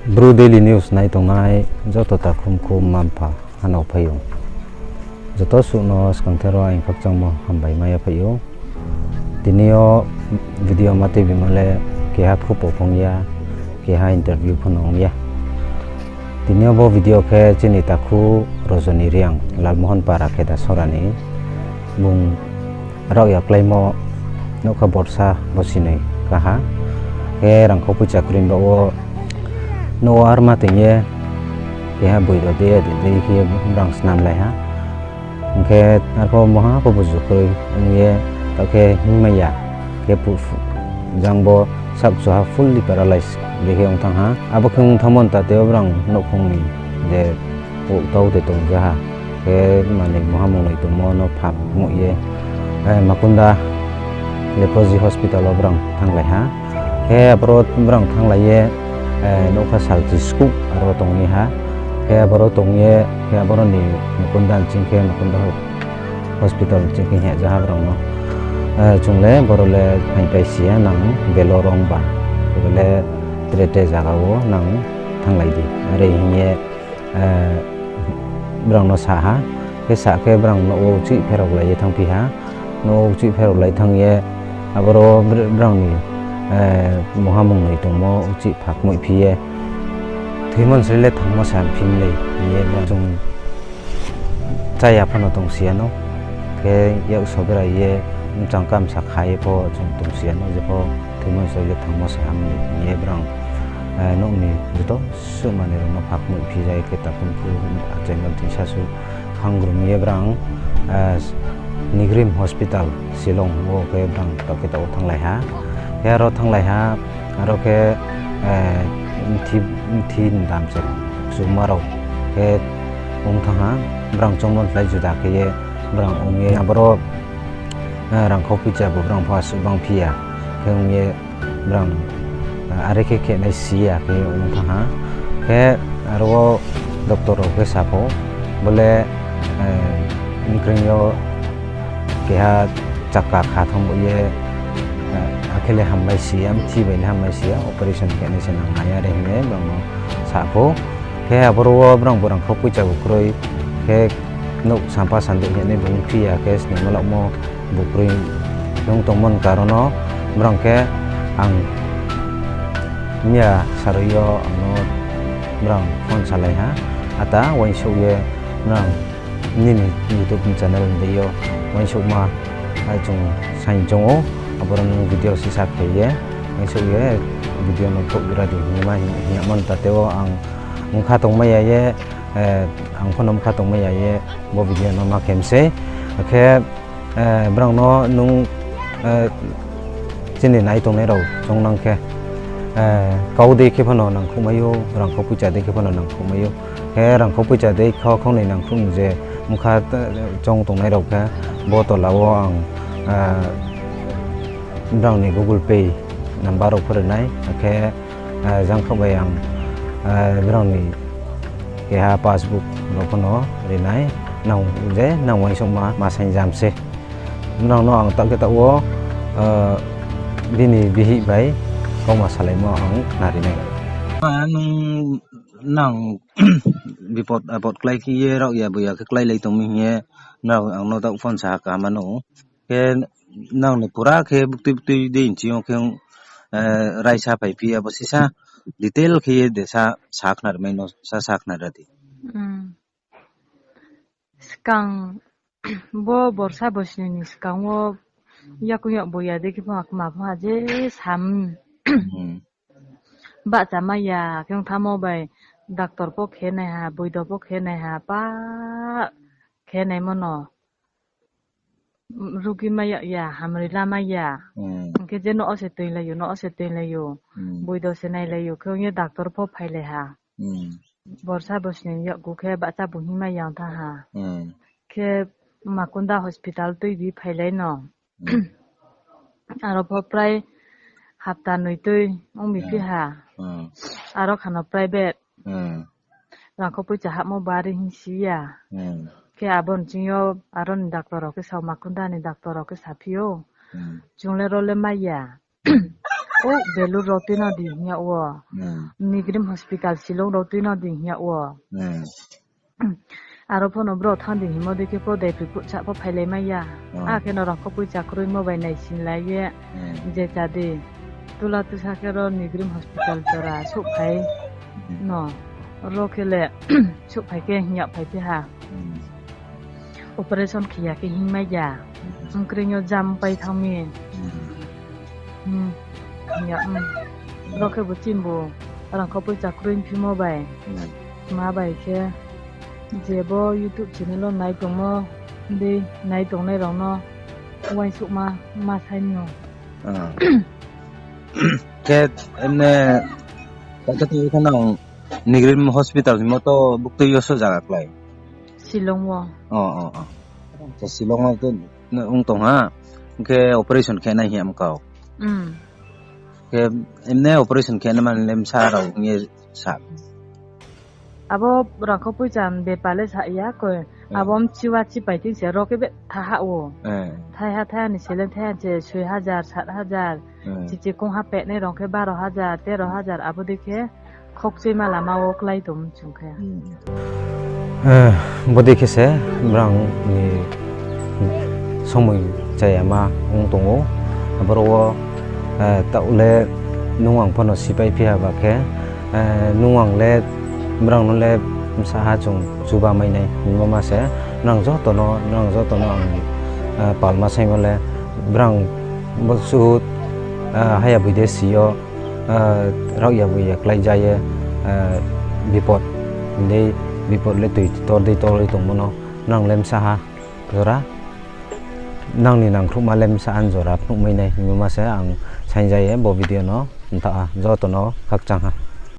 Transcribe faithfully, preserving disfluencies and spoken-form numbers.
Bru Daily News nai tongnai joto takhu mkhu mma mpha hanao phai ou. Joto suh no skangther wo aini khakchangmo hambai mai ya phai ou. Tini yo video ma tuibimo le keha khupo phung ya, keha interview pho no ong ya. Tini yo bo video khe chini takhu Rojoni Reang, Lalmohon Para Khedasora ni, bung raohya kláimo nougkha borsa bosinoi kaha. Khe rangkhau poicha kroi ni baoh wo nouh wo arma toing ye keha boido dei dei khe brang snamlai ha. Hing khe arpho maha pho buzu kroi ong ye, taoh khe hingmai ya, khe jang bo sakchuha fully paralyze dei khe ong thanng ha. Abo khe ong thanngmo ni tate wo brang nouhkhong ni je uktau de tongja ha. Khe manoi maha mungnoi tongmo no phak muh ye, Makunda Leprozy Hospital wo brang thannglai ha. Khe aboro brang thannglai ye, nougkha salchi skuh aro tong ye ha. Khe aboro tong ye, khe aboro ni Makunda nching khe, Makunda hospital nching khe hingjaha brang no. Chung le boro le phaingpai si ya nang belo rong ba. Boro le tre tre zaga wo nang thannglai di. Are hing ye, brang no sa ha. Khe sa khe brang nouh wo uchih pherao lai ye thanngphi ha. Nouh wo uchih pherao lai thanng ye, aboro brang ni maha mungnoi tongmo uchih phak muhphi ye, thoimo ni sri le thangmo sa phi mi lei hing ye brang chung chaya pho no tongsi ya no. Khe yak sobrai ye, mchang kamsa kha ye pho chung tongsi ya no, jepho thoimo ni sri le thangmo sa ham ni hing ye brang nouh ni joto suh manoi rao no phak muhphi ja ye khe takhu mkhu achaimo toisa suh khangrum ye brang Nigrim Hospital Shillong wo khe brang taoh khe taoh wo thannglai ha. Khe aro thannglai ha, aro khe mthi ni dam se chuma rao khe ong thanng ha, brang choungmo ni slái juda khe ye brang ong ye aboro rangkhau poicha bu brang pho asuh bang phi ya khe ong ye brang are khe khenai si ya khe ong thanng ha. Khe aro wo doctor rao khe sa pho, bo le bkreing yo keha chaka kha thanng bo ye, akhe le hammai si ya, mthi bai le hammai si ya, operation khenai se nang nai are hing ye brang no sa pho. Khe aboro wo brang bu rangkhau poicha bu kroi, khe nouh sampa sandei hing ye bung phi ya khe sningmo laomo bu kroi ong tongmo ni karon no brang khe ang miya sarui yo ang no brang phone salai ha, ata uaingsouh ye brang nini YouTube ni channel ni dei yo uaingsouhma chung saing choung ou, aboro nung video sisa khe ye uaingsouh ye video no khouh gra di hingma hing yamo ni tate wo ang bkha tongmai ya ye, ang pho no bkha tongmai ya ye bo video no ma khe mi sei. Akhe brang no nung chini nai tongnai rao choungnang khe, kau dei khe pho no nangkhruhmai ou, rangkhau poicha dei khe pho no nangkhruhmai ou. Khe rangkhau poicha dei kha khongnoi nangkhruh ni je bkha choung tongnai rao khe, bo tola wo ang brang ni Google Pay number rao pho ri nai, akhe jangkhaoh bai ang brang ni keha passbook rao pho no ri nai, nang je nang uaingsouhma ma saing jam se. Nang no ang taoh khe taoh wo bini bihih bai kauma salaimo ang khnari nai. Nung nang bipot apot klái khe ye raohya boiya khe kláilai tongmi hing ye nrao ang no taoh phone sa ha kaham no. Khe nang ni pura khe buktui buktui dei nching yo khe raisa phaiphi abo sisa detail khe ye de sa, sa khnari mai no sa, sa khnari di. Skang bo borsa bosni ni skang wo yakung yak boiya dei khe pho kma pho ha je sam. Bahcha mai ya khe ong thanngmo bai doctor pho khe nai ha, boido pho khe nai ha, pa khe naimo no. Rugi mai yag ya, hamri la mai ya. Hing khe je no o se toinglai ou, no o se toinglai ou. Boido se nailai ou, khe ong ye doctor pho phailai ha. Borsa bosni yakgu khe bahcha bu hingmai ya ong thanng ha. Khe Makunda hospital tuibi phailai no. Aro pho prai hapta noi tui ongbi phi ha. Aro khano private. Rangkho poicha hahmo bari hingsi ya. Khe abo ni ching yo aro ni doctor rao khe sao, Makunda ni doctor rao khe saphi ou. Chung le ro le mai ya. Belur rao tuino di hing yag wo. Nigrim hospital Shillong rao tuino di hing yag wo. Aro pho no bro thanng di hingmo dei khe pho daiphri phuhsa pho phailai mai ya. Akhe no rangkho poicha kroimo bai naisinlai ye. Je cha di. Tula tusa khe ro Nigrim hospital jora souhphai. No. Ro khe le souhphai khe hing yag phai phi ha. Operation khe ya khe hingmai ya. Ongkring yo jam pai thanng mi. Ro khe bo chini bo rangkho poicha kroi phimo bai. Ma bai khe je bo YouTube channel wo nai tongmo dei nai tongnai rao no uaingsouhma ma sai no. Khe emne, khe tui khe nang Nigrim hospital hingmo to buktui yo so zaga klái? Shillong wo. Shillong wo ong tong ha, hing khe operation khe nai hing yam kau. Khe emne operation khe nai man le bsa rao hing ye sa. Abo rangkho poicha bepar le sa ya koi. Abo mchiwa chipai thing se ro khe betha ha wo. Thaiha thaiha ni seleng thaiha se soi hajar, sat hajar. Chichi kongha pehnai rao khe baro hajar, tero hajar abo dei khe khokchuima lama wo klái tong chung khe. Bodei khe se brang ni somoi chayama ong tong ou. Aboro wo, taoh le nung ang pho no sipai phi ha ba khe, nung ang le brang no le bsa ha chung chuba mai nai hingmo ma se, nang joto no, nang joto no ang palma saimo le brang bo suh, haya boi de si yo, raohya boi ya klái ja ye, bipot dei, bipot le tui tor dei tor ye tongmo no nang le bsa ha jora, nang ni nangkhruhma le bsa ha jora phnuh mai nai hingmo ma se ang saing ja ye bo video no mtha ha, joto no khakchang ha.